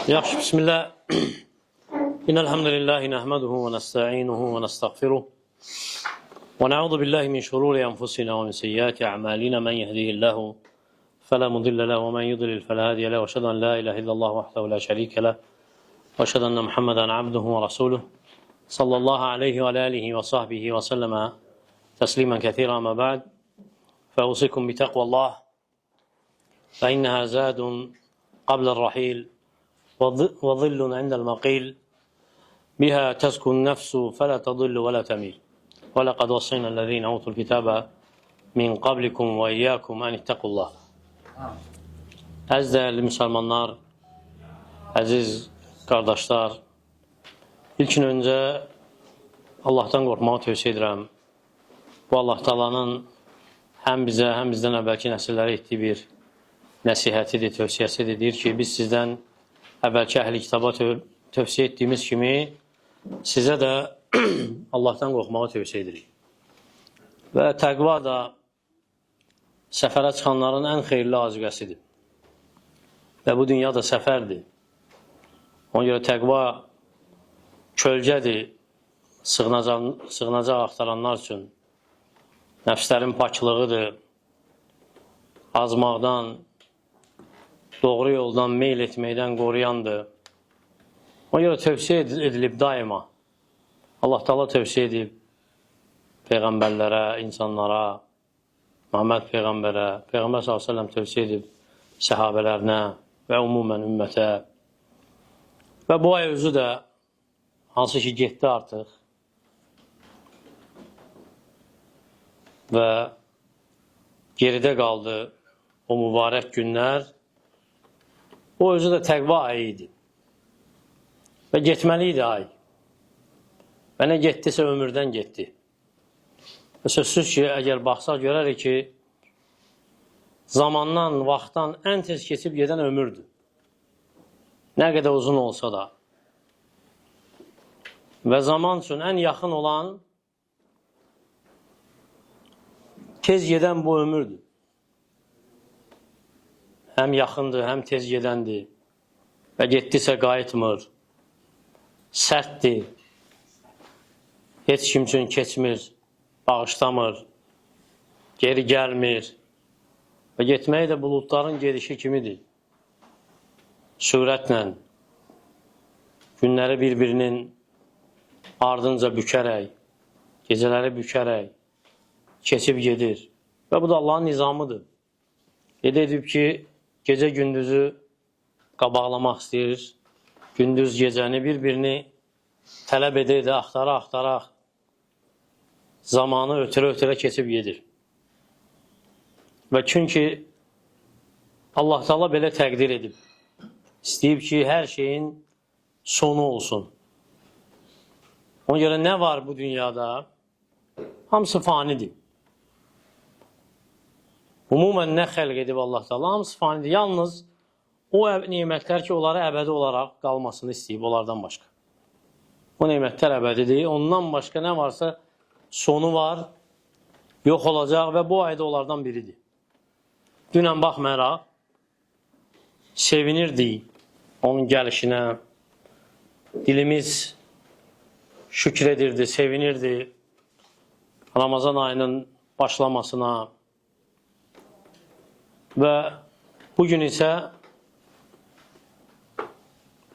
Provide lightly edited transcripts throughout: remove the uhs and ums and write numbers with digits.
Yaxşı, bismillah. İnnel hamdelellahi nahmeduhu ve nesta'inuhu ve nestağfiruh. Ve na'udzu billahi min şururi enfusina ve min seyyiati a'malina men yehdihillahu fela mudille lehu ve men yudlil fela hadiye lehu. Eşhedü en la ilahe illallah vahdehu la şerike leh. Ve eşhedü enne Muhammeden abduhu ve resuluh. Sallallahu aleyhi ve alihi ve sahbihi ve selleme teslimen kethiren ama ba'd. فأوصيكم بتقوى الله فإنها زاد قبل الرحيل وظل عند المقيل بها تزكو النفس فلا تضل ولا تميل ولقد وصينا الذين أوتوا الكتاب من قبلكم وإياكم أن اتقوا الله. Əziz dəyərli müsəlmanlar, əziz qardaşlar, ilkin öncə Allahdan qorxmağı tövsiyə edirəm. Bu Allah Taala'nın həm bizə, həm bizdən əvvəlki nəsillərə etdiyi bir nəsihətidir, tövsiyəsidir. Deyir ki, biz sizdən əvvəlki əhli kitaba tövsiyə etdiyimiz kimi sizə də Allahdan qorxmağı tövsiyə edirik. Və təqva da səfərə çıxanların ən xeyirli azuqəsidir. Və bu dünya da səfərdir. Ona görə təqva kölgədir sığınacaq axtaranlar üçün. Nəfslərin paklığıdır. Azmaqdan, doğru yoldan meyl etməkdən qoruyandır. Ona görə tövsiyə edilib daima. Allah Taala tövsiyə edib peyğəmbərlərə, insanlara, Muhammed peyğəmbərə, Peyğəmbər sallallahu əleyhi və səlləm tövsiyə edib səhabələrinə və ümumən ümmətə. Və bu ay özü də hansı ki getdi artıq və geridə qaldı o mübarək günlər. O özü də təqva ayı idi. Və getməli idi ay. Və nə getdisə ömürdən getdi. Və sözsüz ki, əgər baxsaq görərik ki, zamandan, vaxtdan ən tez keçib gedən ömürdür. Nə qədər uzun olsa da. Və zaman üçün ən yaxın olan tez gedən bu ömürdür. Həm yaxındır, həm tez gedəndir. Və getdisə qayıtmır. Sərtdir. Heç kim üçün keçmir, bağışlamır, geri gəlmir. Və getmək də buludların gedişi kimidir. Sürətlə, günləri bir-birinin ardınca bükərək, gecələri bükərək keçib gedir. Və bu da Allahın nizamıdır. Qeyd edib ki, gecə gündüzü qabaqlamaq istəyir, gündüz gecəni bir-birini tələb edə-edə, axtara-axtara zamanı ötürə-ötürə keçib gedir. Və çünki Allah Teala belə təqdir edib. İstəyib ki, hər şeyin sonu olsun. Ona görə nə var bu dünyada? Hamısı fanidir. Umumən nə xəlq edib Allah Teala, hamısı fanidir. Yalnız o nemətlər ki, onlara əbədi olaraq qalmasını istəyib onlardan başqa. O nemətlər əbədidir. Ondan başqa nə varsa sonu var, yox olacaq və bu ayda onlardan biridir. Dünən baxmayaraq sevinirdik onun gəlişinə. Dilimiz şükür edirdi, sevinirdi Ramazan ayının başlamasına. Və bugün isə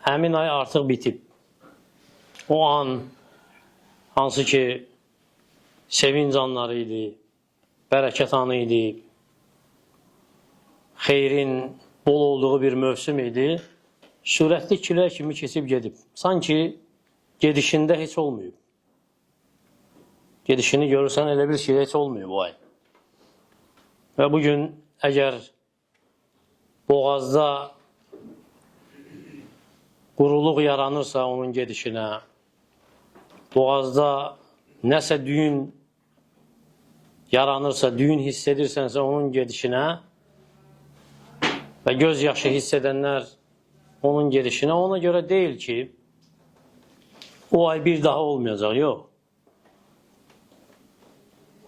həmin ay artıq bitib. O an hansı ki sevinc anları idi, bərəkət anı idi, xeyrin bol olduğu bir mövsüm idi, sürətli külək kimi keçib gedib. Sanki gedişində heç olmayıb. Gedişini görürsən elə bir şey heç olmayıb o ay. Və bugün əgər boğazda quruluq yaranırsa onun gedişinə, boğazda nəsə düyün yaranırsa, düyün hiss edirsənsə onun gedişinə və göz yaşı hiss edənlər onun gedişinə, ona görə deyil ki, o ay bir daha olmayacaq, yox.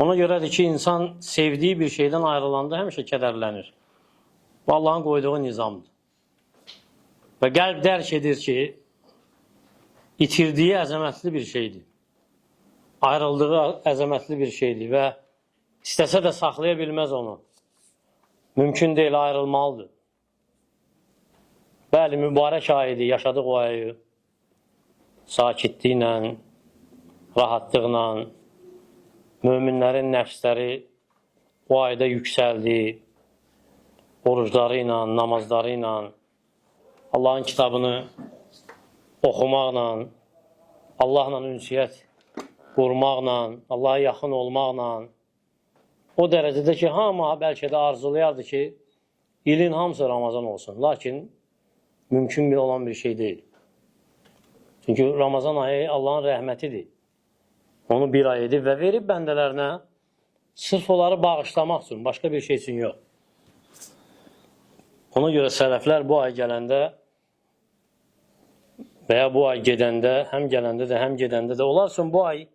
Ona görədir ki, insan sevdiyi bir şeydən ayrılanda həmişə kədərlənir. Bu Allahın qoyduğu nizamdır. Və qəlb dərk edir ki, itirdiyi əzəmətli bir şeydir. Ayrıldığı əzəmətli bir şeydir və istəsə də saxlaya bilməz onu. Mümkün deyil, ayrılmalıdır. Bəli, mübarək ay idi, yaşadıq o ayı. Sakitliklə, rahatlıqla, möminlərin nəfsləri o ayda yüksəldi. Orucları ilə, namazları ilə, Allahın kitabını oxumaqla, Allahla ünsiyyət qurmaqla, Allaha yaxın olmaqla, o dərəcədə ki, hamı bəlkə də arzulayardı ki, ilin hamısı Ramazan olsun. Lakin mümkün bir olan bir şey deyil. Çünki Ramazan ayı Allahın rəhmətidir. Onu bir ay edib və verib bəndələrinə sırf onları bağışlamaq üçün, başqa bir şey üçün yox. Ona görə sələflər bu ay gələndə və ya bu ay gedəndə, həm gələndə də, həm gedəndə də onlar üçün bu ay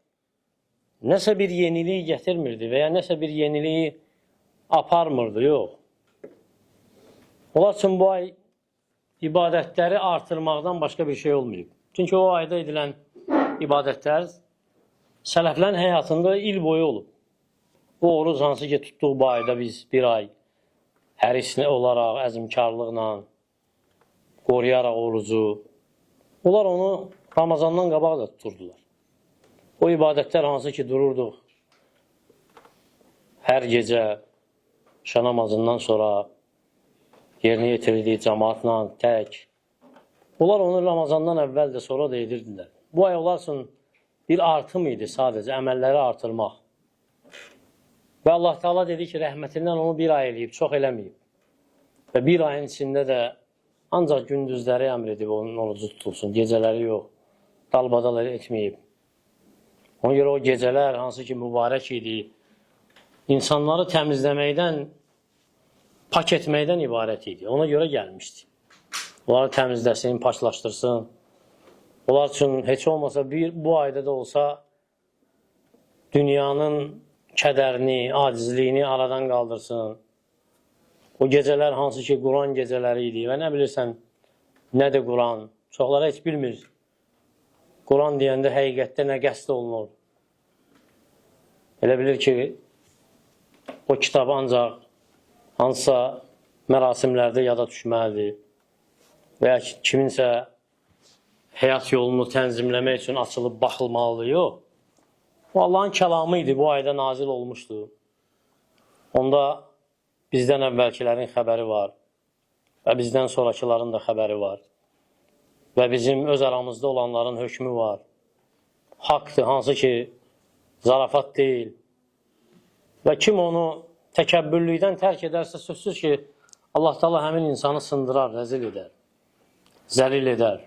nəsə bir yenilik gətirmirdi və ya nəsə bir yeniliyi aparmırdı, yox. Onlar üçün bu ay ibadətləri artırmaqdan başqa bir şey olmayıb. Çünki o ayda edilən ibadətlər sələflərin həyatında il boyu olub. Bu oruc hansı ki tutduq bu ayda biz bir ay hərisli olaraq, əzmkarlıqla qoruyaraq orucu, onlar onu Ramazandan qabaq da tuturdular. O ibadətlər hansı ki dururduq hər gecə şə namazından sonra yerinə yetirildiyi cəmaatla tək. Onlar onu Ramazandan əvvəl də sonra da edirdilər. Bu ay onlar üçün bir artım idi sadəcə, əməlləri artırmaq. Və Allah Teala dedi ki, rəhmətindən onu bir ay eləyib, çox eləməyib. Və bir ayın içində də ancaq gündüzləri əmr edib onun orucu tutulsun, gecələri yox, dalbadal etməyib. Ona görə o gecələr hansı ki mübarək idi, insanları təmizləməkdən, pak etməkdən ibarət idi. Ona görə gəlmişdi. Onları təmizləsin, paklaşdırsın. Onlar üçün heç olmasa bir bu ayda da olsa dünyanın kədərini, acizliyini aradan qaldırsın. O gecələr hansı ki Quran gecələri idi və nə bilirsən nədir Quran? Çoxları heç bilmir. Quran deyəndə həqiqətdə nə qəsd olunur? Elə bilir ki, o kitab ancaq hansısa mərasimlərdə yada düşməlidir və ya kiminsə həyat yolunu tənzimləmək üçün açılıb baxılmalıdır. Yox. O Allahın kəlamı idi, bu ayda nazil olmuşdu. Onda bizdən əvvəlkilərin xəbəri var və bizdən sonrakıların da xəbəri var. Və bizim öz aramızda olanların hökmü var. Haqdır, hansı ki zarafat deyil. Və kim onu təkəbbürlükdən tərk edərsə, sözsüz ki, Allah Teala həmin insanı sındırar, rəzil edər, zəlil edər.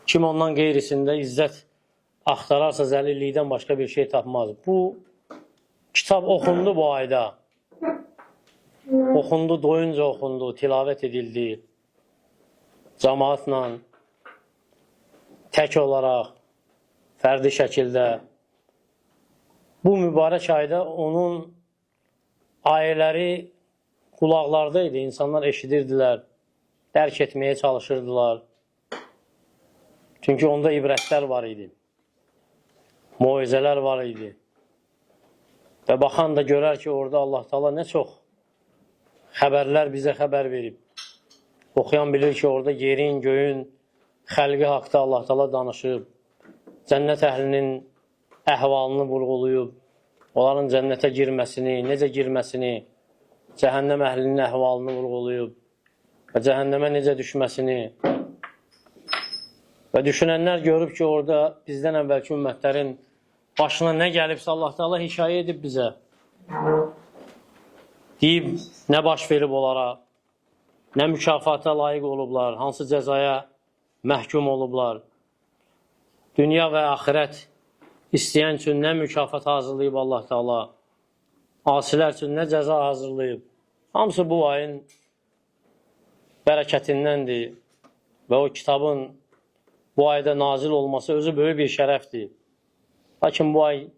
Kim ondan qeyrisində izzət axtararsa, zəlillikdən başqa bir şey tapmaz. Bu kitab oxundu bu ayda. Oxundu, doyunca oxundu, tilavət edildi. Cəmaatla, tək olaraq, fərdi şəkildə. Bu mübarək ayda onun ayələri qulaqlarda idi. İnsanlar eşidirdilər, dərk etməyə çalışırdılar. Çünki onda ibrətlər var idi. Moizələr var idi. Və baxan da görər ki, orada Allah Teala nə çox xəbərlər bizə xəbər verib. Oxuyan bilir ki, orada yerin, göyün xəlqi haqda Allah Teala danışıb. Cənnət əhlinin əhvalını vurğulayıb. Onların cənnətə girməsini, necə girməsini, cəhənnəm əhlinin əhvalını vurğulayıb və cəhənnəmə necə düşməsini. Və düşünənlər görüb ki, orada bizdən əvvəlki ümmətlərin başına nə gəlibsə Allah Teala hekayə edib bizə. Deyib nə baş verib onlara, nə mükafata layiq olublar, hansı cəzaya məhkum olublar. Dünya və axirət istəyən üçün nə mükafat hazırlayıb Allah Teala, asilər üçün nə cəza hazırlayıb. Hamısı bu ayın bərəkətindəndir və o kitabın bu ayda nazil olması özü böyük bir şərəfdir. Lakin bu ay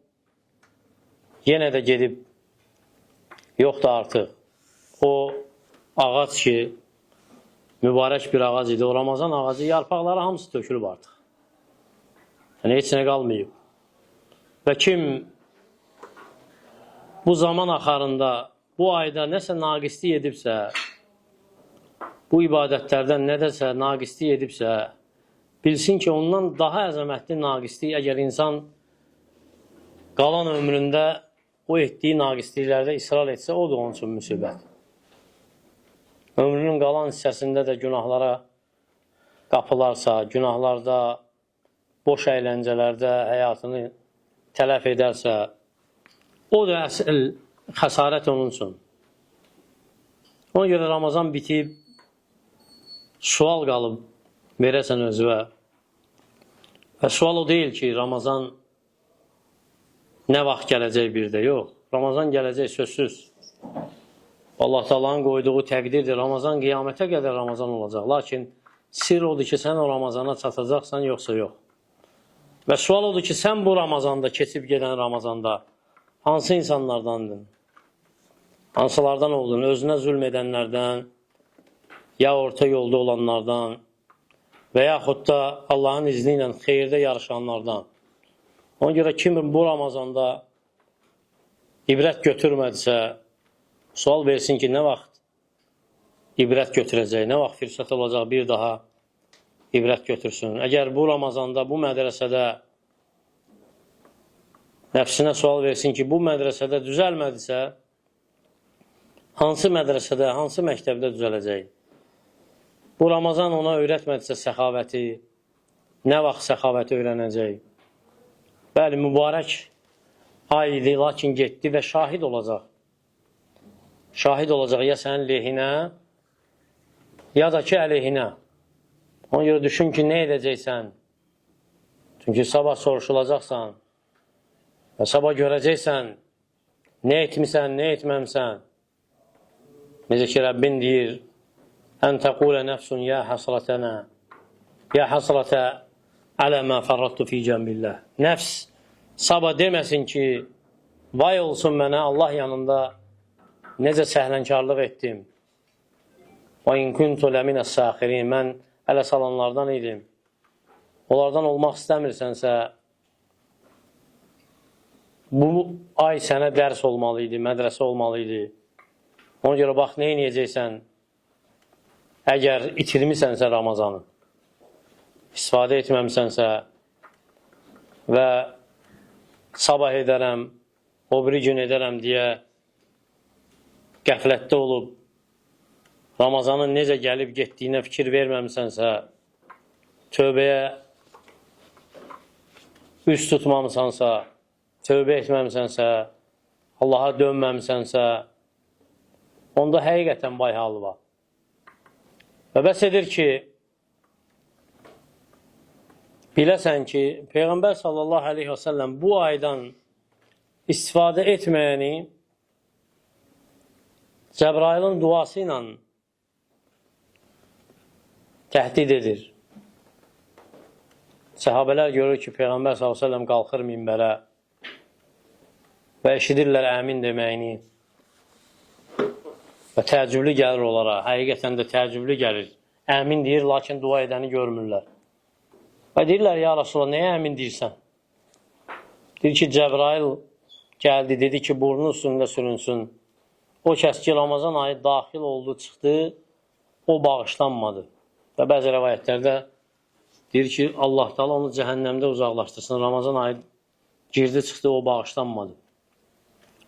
yenə də gedib yoxdur artıq. O ağac ki, Mübarək bir ağac idi. O Ramazan ağacı yarpaqları hamısı tökülüb artıq. Yəni heç nə qalmayıb. Və kim bu zaman axarında, bu ayda nəsə naqislik edibsə, bu ibadətlərdən nədəsə naqislik edibsə, bilsin ki, ondan daha əzəmətli naqislik, əgər insan qalan ömründə o etdiyi naqisliklərdə israr etsə, o da onun üçün müsibət. Ömrünün qalan hissəsində də günahlara qapılarsa, günahlarda, boş əyləncələrdə həyatını tələf edərsə, o da əsl xəsarət onun üçün. Ona görə Ramazan bitib, sual qalıb verəsən özünə. Və sual o deyil ki, Ramazan nə vaxt gələcək bir də, yox. Ramazan gələcək sözsüz. Allah Taala'nın qoyduğu təqdirdir. Ramazan qiyamətə qədər Ramazan olacaq. Lakin sirr odur ki, sən o Ramazana çatacaqsan, yoxsa yox. Və sual odur ki, sən bu Ramazanda, keçib gedən Ramazanda hansı insanlardandın? Hansılardan oldun? Özünə zülm edənlərdən, ya orta yolda olanlardan və yaxud da Allahın izni ilə xeyirdə yarışanlardan. Ona görə kim bu Ramazanda ibrət götürmədisə, sual versin ki, nə vaxt ibrət götürəcək, nə vaxt fürsət olacaq bir daha ibrət götürsün. Əgər bu Ramazanda, bu mədrəsədə nəfsinə sual versin ki, bu mədrəsədə düzəlmədisə, hansı mədrəsədə, hansı məktəbdə düzələcək? Bu Ramazan ona öyrətmədisə səxavəti, nə vaxt səxavəti öyrənəcək? Bəli, mübarək ay idi, lakin getdi və şahid olacaq. Şahid olacaq ya sənin lehinə, ya da ki əleyhinə. Ona görə düşün ki, nə edəcəksən? Çünki sabah soruşulacaqsan və sabah görəcəksən, nə etmisən, nə etməmsən. Necə ki, Rəbbin deyir, Ən təqulə nəfsun ya hasratənə, ya hasratə alə mə fərrattu fi cəmbillah. Nəfs sabah deməsin ki, vay olsun mənə Allah yanında necə səhlənkarlıq etdim. Və in kuntu ləminəs saxirin. Mən ələ salanlardan idim. Onlardan olmaq istəmirsənsə, bu ay sənə dərs olmalı idi, mədrəsə olmalı idi. Ona görə bax, nə edəcəksən, əgər itirmisənsə Ramazanı, istifadə etməmisənsə və sabah edərəm, o biri gün edərəm deyə qəflətdə olub, Ramazanın necə gəlib getdiyinə fikir verməmisənsə, tövbəyə üz tutmamısansa, tövbə etməmisənsə, Allaha dönməmisənsə, onda həqiqətən vay halı var. Və bəs edir ki, biləsən ki, Peyğəmbər sallallahu aleyhi və səlləm bu aydan istifadə etməyəni Cəbrailin duası ilə təhdid edir. Səhabələr görür ki, Peyğəmbər sallallahu əleyhi və səlləm qalxır minbərə və eşidirlər əmin deməyini və təəccüblü gəlir onlara. Həqiqətən də təəccüblü gəlir. Əmin deyir, lakin dua edəni görmürlər. Və deyirlər, ya Rasulallah, nəyə əmin deyirsən? Deyir ki, Cəbrail gəldi, dedi ki, burnu üstündə sürünsün. O kəs ki, Ramazan ayı daxil oldu, çıxdı, o bağışlanmadı. Və bəzi rəvayətlərdə deyir ki, Allah Teala onu cəhənnəmdə uzaqlaşdırsın. Ramazan ayı girdi, çıxdı, o bağışlanmadı.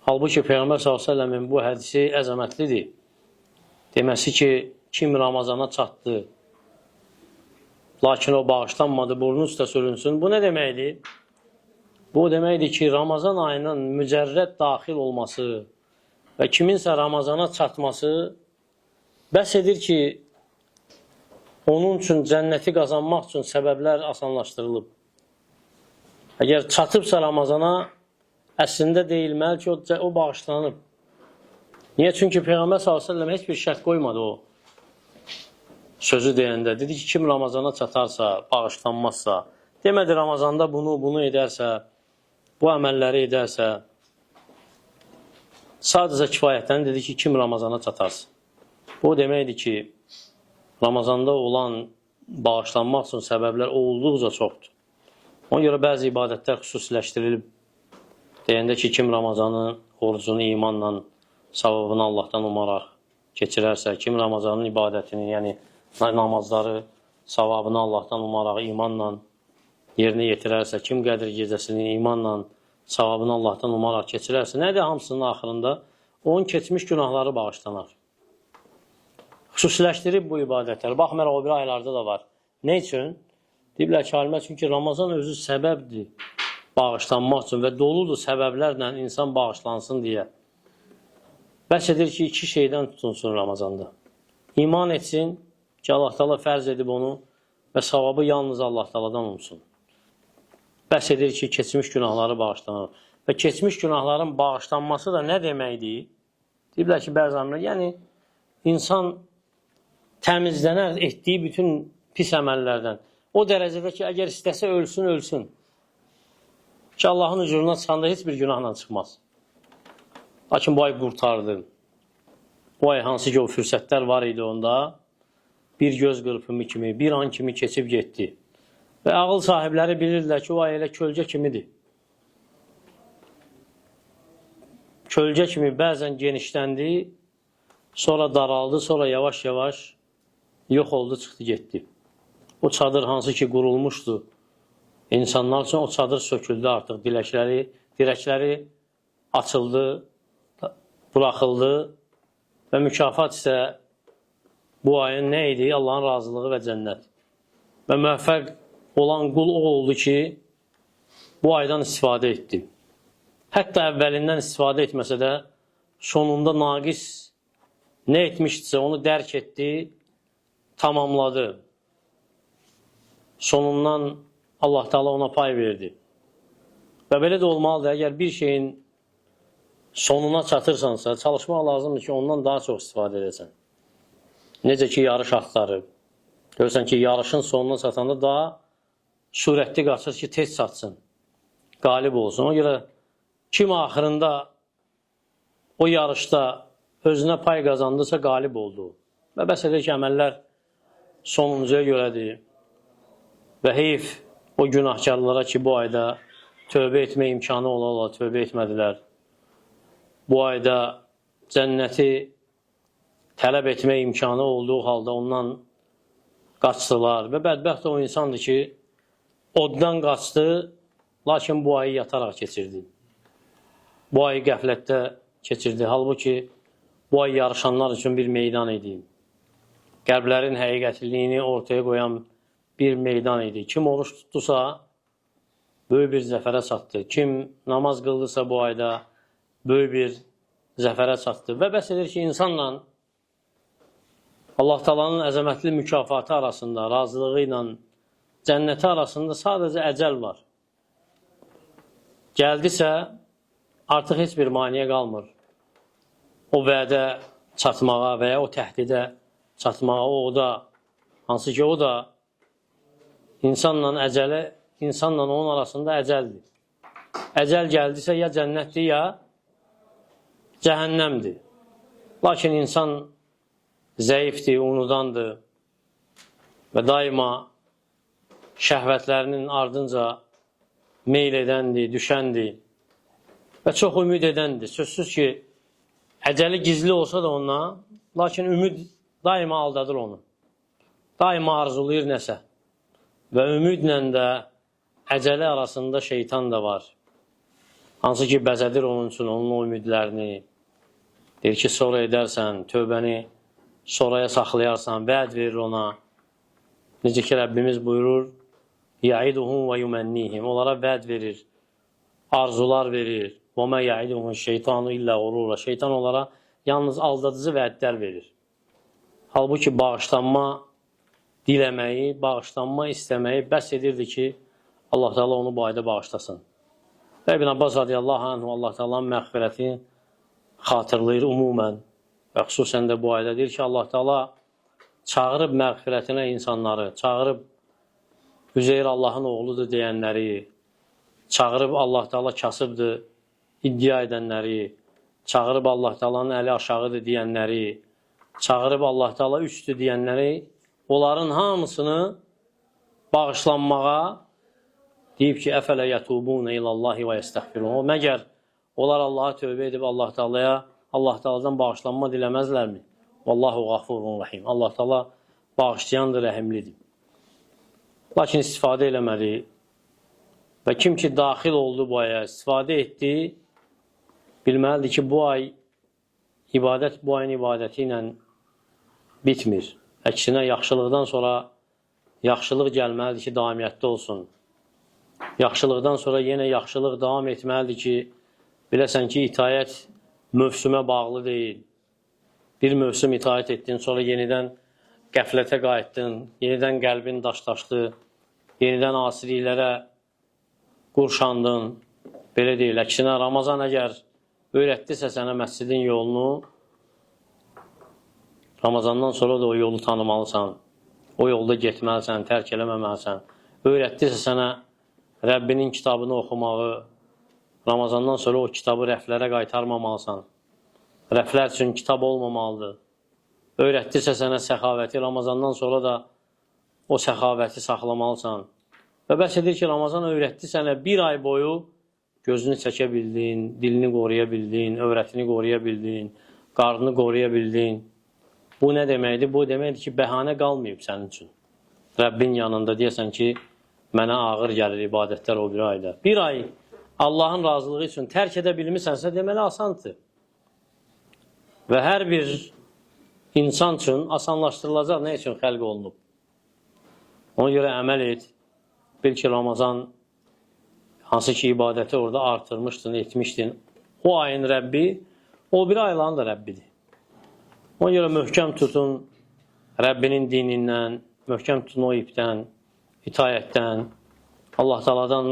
Halbuki Peyğəmbər sallallahu əleyhi və səlləmin bu hədisi əzəmətlidir. Deməsi ki, kim Ramazana çatdı, lakin o bağışlanmadı, burnu üstə sürünsün. Bu nə deməkdir? Bu deməkdir ki, Ramazan ayının mücərrəd daxil olması və kiminsə Ramazana çatması bəs edir ki, onun üçün cənnəti qazanmaq üçün səbəblər asanlaşdırılıb. Əgər çatıbsa Ramazana, əslində deyilməli ki, o bağışlanıb. Niyə? Çünki Peyğəmbər sallallahu əleyhi və səlləm heç bir şərt qoymadı o sözü deyəndə. Dedi ki, kim Ramazana çatarsa, bağışlanmazsa, demədi Ramazanda bunu edərsə, bu əməlləri edərsə, sadəcə kifayətdən dedi ki, kim Ramazana çatarsa. Bu deməkdir ki, Ramazanda olan bağışlanmaq üçün səbəblər olduqca çoxdur. Ona görə bəzi ibadətlər xüsusiləşdirilib. Deyəndə ki, kim Ramazanın orucunu imanla, savabını Allahdan umaraq keçirərsə, kim Ramazanın ibadətini, yəni namazları savabını Allahdan umaraq imanla yerinə yetirərsə, kim Qədir gecəsini imanla, savabını Allahdan umaraq keçirərsə, nədir hamısının axırında? Onun keçmiş günahları bağışlanar. Xüsusiləşdirib bu ibadətlər. Baxmayaraq, o biri aylarda da var. Nə üçün? Deyiblər ki, alimlər, çünki Ramazan özü səbəbdir bağışlanmaq üçün və doludur səbəblərlə insan bağışlansın deyə. Bəs edir ki, iki şeydən tutunsun Ramazanda. İman etsin ki, Allah Teala fərz edib onu və savabı yalnız Allah Teala'dan umsun. Bəs edir ki, keçmiş günahları bağışlanır. Və keçmiş günahların bağışlanması da nə deməkdir? Deyiblər ki, bəzi alimlər, yəni insan təmizlənər etdiyi bütün pis əməllərdən. O dərəcədə ki, əgər istəsə ölsün, ölsün. Ki, Allahın huzuruna çıxanda heç bir günahla çıxmaz. Lakin bu ay qurtardı. Bu ay hansı ki o fürsətlər var idi onda, bir göz qırpımı kimi, bir an kimi keçib getdi. Və ağıl sahibləri bilirlər ki, o ay elə kölgə kimidir. Kölgə kimi bəzən genişləndi, sonra daraldı, sonra yavaş-yavaş yox oldu, çıxdı, getdi. O çadır hansı ki qurulmuşdu insanlar üçün, o çadır söküldü artıq, dirəkləri açıldı, buraxıldı və mükafat isə bu ayın nə idi? Allahın razılığı və cənnət. Və müvəffəq olan qul o oldu ki, bu aydan istifadə etdi. Hətta əvvəlindən istifadə etməsə də, sonunda naqis nə etmişdisə onu dərk etdi, tamamladı. Sonundan Allah Teala ona pay verdi. Və belə də olmalıdır. Əgər bir şeyin sonuna çatırsansa, çalışmaq lazımdır ki, ondan daha çox istifadə edəsən. Necə ki, yarış atları. Görürsən ki, yarışın sonuna çatanda daha sürətli qaçır ki, tez çatsın, qalib olsun. Ona görə kim axırında o yarışda özünə pay qazandısa, qalib oldu. Və bəs edir ki, əməllər sonuncuya görədir. Və heyf o günahkarlara ki, bu ayda tövbə etmə imkanı ola-ola tövbə etmədilər. Bu ayda cənnəti tələb etmə imkanı olduğu halda ondan qaçdılar. Və bədbəxt o insandır ki, oddan qaçdı, lakin bu ayı yataraq keçirdi. Bu ayı qəflətdə keçirdi. Halbuki bu ay yarışanlar üçün bir meydan idi. Qəlblərin həqiqətliyini ortaya qoyan bir meydan idi. Kim oruç tutdusa, böyük bir zəfərə çatdı. Kim namaz qıldısa bu ayda böyük bir zəfərə çatdı. Və bəs edir ki, insanla Allah Taala'nın əzəmətli mükafatı arasında, razılığı ilə cənnəti arasında sadəcə əcəl var. Gəldisə, artıq heç bir maneə qalmır. O vədə çatmağa və ya o təhdidə çatmağa, o da, hansı ki o da insanla əcəli, insanla onun arasında əcəldir. Əcəl gəldisə ya cənnətdir, ya cəhənnəmdir. Lakin insan zəifdir, unudandır və daima şəhvətlərinin ardınca meyl edəndir, düşəndir və çox ümid edəndir. Sözsüz ki, əcəli gizli olsa da ondan, lakin ümid daima aldadır onu. Daima arzulayır nəsə. Və ümidlə də əcəli arasında şeytan da var. Hansı ki, bəzədir onun üçün onun o ümidlərini. Deyir ki, sonra edərsən, tövbəni sonraya saxlayarsan, vəd verir ona. Necə ki, Rəbbimiz buyurur, Yaiduhum və yumennihim. Onlara vəd verir, arzular verir. Və mə yaiduhum şeytanu illə ğurura. Şeytan onlara yalnız aldadıcı vədlər verir. Halbuki bağışlanma diləməyi, bağışlanma istəməyi bəs edirdi ki, Allah Teala onu bu ayda bağışlasın. Və İbn Abbas radiyallahu anhu Allah Teala'nın məğfirətini xatırlayır umumən və xüsusən də bu ayda deyir ki, Allah Teala çağırıb məğfirətinə insanları, çağırıb Üzeyr Allahın oğludur deyənləri, çağırıb Allah Teala kasıbdır iddia edənləri, çağırıb Allah Teala'nın əli aşağıdır deyənləri, çağırıb Allah Teala üçdür deyənləri Onların hamısını bağışlanmağa deyib ki, əfələ yətubunə ilallahi və yəstəğfirun. O məgər onlar Allaha tövbə edib Allah Taalaya, Allah Taala'dan bağışlanma diləməzlərmi? Vallahu ğafurun rahim. Allah Taala bağışlayandır, rəhimlidir. Lakin istifadə eləmədi. Və kim ki daxil oldu bu aya, istifadə etdi, bilməlidir ki, bu ay ibadət bu ayın ibadəti ilə bitmir. Əksinə yaxşılıqdan sonra yaxşılıq gəlməlidir ki, daimiyyətdə olsun. Yaxşılıqdan sonra yenə yaxşılıq davam etməlidir ki, biləsən ki, itayət mövsümə bağlı deyil. Bir mövsüm itaət etdin, sonra yenidən qəflətə qayıtdın, yenidən qəlbin daşdaşdı, yenidən asiliklərə qurşandın. Belə deyil. Əksinə Ramazan əgər öyrətdisə sənə məscidin yolunu, Ramazandan sonra da o yolu tanımalısan. O yolda getməlisən, tərk eləməməlisən. Öyrətdisə sənə Rəbbinin kitabını oxumağı, Ramazandan sonra o kitabı rəflərə qaytarmamalısan. Rəflər üçün kitab olmamalıdır. Öyrətdisə sənə səxavəti, Ramazandan sonra da o səxavəti saxlamalısan. Və bəs edir ki, Ramazan öyrətdi sənə bir ay boyu gözünü çəkə bildin, dilini qoruya bildin, övrətini qoruya bildin, qarnını qoruya bildin. Bu nə deməkdir? Bu deməkdir ki, bəhanə qalmayıb sənin üçün. Rəbbin yanında deyəsən ki, mənə ağır gəlir ibadətlər o bir ayda. Bir ay Allahın razılığı üçün tərk edə bilmisənsə, deməli asandır. Və hər bir insan üçün asanlaşdırılacaq nə üçün xəlq olunub. Ona görə əməl et. Bil ki, Ramazan hansı ki ibadəti orada artırmışdın, etmişdin. O ayın Rəbbi, o bir ayların da Rəbbidir. Ona görə möhkəm tutun Rəbbinin dinindən, möhkəm tutun o ipdən, itayətdən, Allah Taala'dan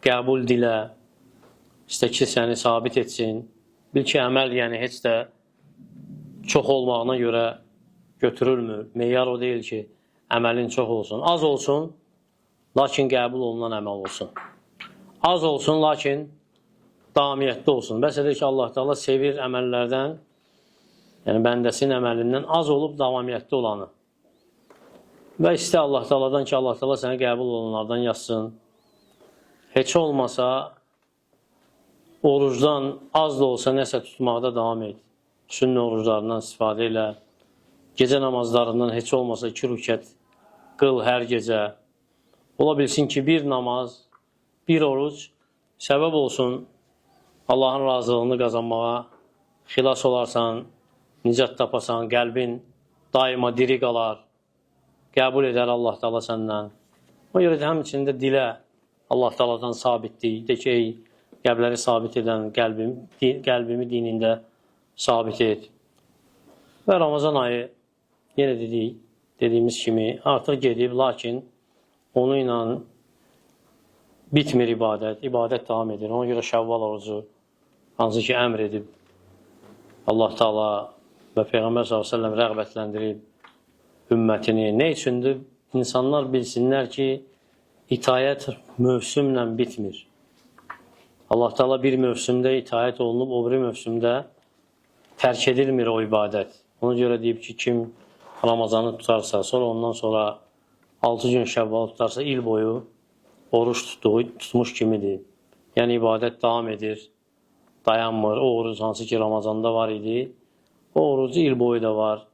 qəbul dilə, istə ki səni sabit etsin. Bil ki, əməl yəni heç də çox olmağına görə götürülmür. Meyar o deyil ki, əməlin çox olsun. Az olsun, lakin qəbul olunan əməl olsun. Az olsun, lakin daimiyyətli olsun. Bəs edir ki, Allah Teala sevir əməllərdən, yəni bəndəsinin əməlindən az olub davamiyyətli olanı. Və istə Allah Taala'dan ki, Allah Taala səni qəbul olunanlardan yazsın. Heç olmasa orucdan az da olsa nəsə tutmaqda davam et. Sünnə oruclarından istifadə elə. Gecə namazlarından heç olmasa 2 rükət qıl hər gecə. Ola bilsin ki, bir namaz, bir oruc səbəb olsun Allahın razılığını qazanmağa, xilas olarsan, nicat tapasan, qəlbin daima diri qalar, qəbul edər Allah Taala səndən. Ona görə də həmçinin də dilə Allah Taala'dan sabitlik, de ki, ey qəlbləri sabit edən qəlbimi dinində sabit et. Və Ramazan ayı yenə dediyimiz kimi artıq gedib, lakin onu ilə bitmir ibadət. İbadət davam edir. Ona görə Şəvval orucu hansı ki əmr edib Allah Taala və Peyğəmbər sallallahu əleyhi və səlləm rəğbətləndirib ümmətini. Nə üçündür? İnsanlar bilsinlər ki, itayət mövsümlə bitmir. Allah Taala bir mövsümdə itayət olunub, o biri mövsümdə tərk edilmir o ibadət. Ona görə deyib ki, kim Ramazanı tutarsa, sonra ondan sonra 6 gün Şəvval tutarsa, il boyu oruç tutmuş kimidir. Yəni ibadət davam edir, dayanmır. O oruc hansı ki Ramazanda var idi, o oruc il boyu da var.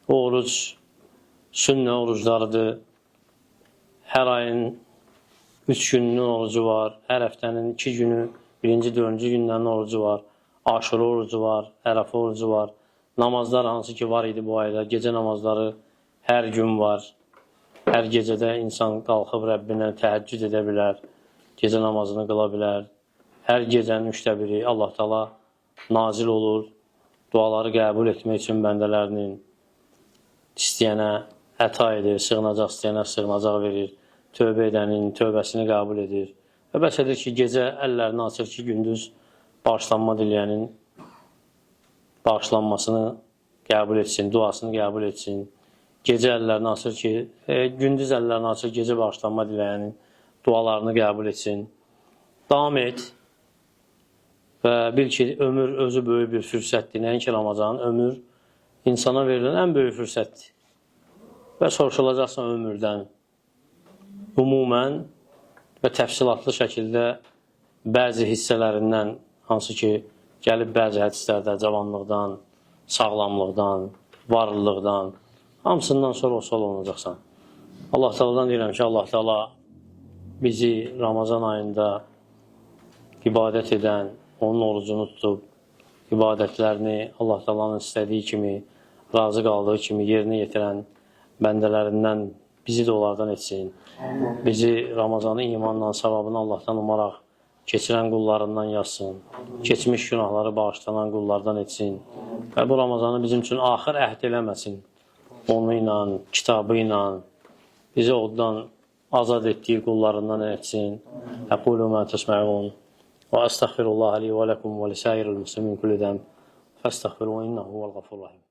O oruc sünnə oruclarıdır. Hər ayın 3 gününün orucu var. Hər həftənin 2 günü, birinci, dördüncü günlərin orucu var. Aşura orucu var, Ərəfə orucu var. Namazlar hansı ki var idi bu ayda. Gecə namazları hər gün var. Hər gecədə insan qalxıb Rəbbinə təhəccüd edə bilər. Gecə namazını qıla bilər. Hər gecənin üçdə biri Allah Taala nazil olur. Duaları qəbul etmək üçün bəndələrinin istəyənə əta edir, sığınacaq istəyənə sığınacaq verir. Tövbə edənin tövbəsini qəbul edir. Və bəs edir ki, gecə əllərini açır ki, gündüz bağışlanma diləyənin bağışlanmasını qəbul etsin, duasını qəbul etsin. Gecə əllərini açır ki, gündüz əllərini açır, gecə bağışlanma diləyənin dualarını qəbul etsin. Davam et və bil ki, ömür özü böyük bir fürsətdir. Nəinki Ramazan, ömür insana verilən ən böyük fürsətdir. Və soruşulacaqsan ömürdən ümumən və təfsilatlı şəkildə bəzi hissələrindən, hansı ki, gəlib bəzi hədislərdə cavanlıqdan, sağlamlıqdan, varlılıqdan, hamısından sonra sual olunacaqsan. Allah Teala'dan deyirəm ki, Allah Teala bizi Ramazan ayında ibadət edən, onun orucunu tutub, ibadətlərini Allah Teala'nın istədiyi kimi, razı qaldığı kimi yerinə yetirən bəndələrindən bizi də onlardan etsin. Bizi Ramazanı imanla, savabını Allahdan umaraq keçirən qullarından yazsın. Keçmiş günahları bağışlanan qullardan etsin. Və bu Ramazanı bizim üçün axır əhd eləməsin. Onu ilə, kitabı ilə bizi oddan azad etdiyi qullarından etsin. Əqulu mə təsməun və əstəğfirullah li və ləkum və lisairil muslimin kulli dəm. Fəstəğfiru innehu huvel gafurur rahim.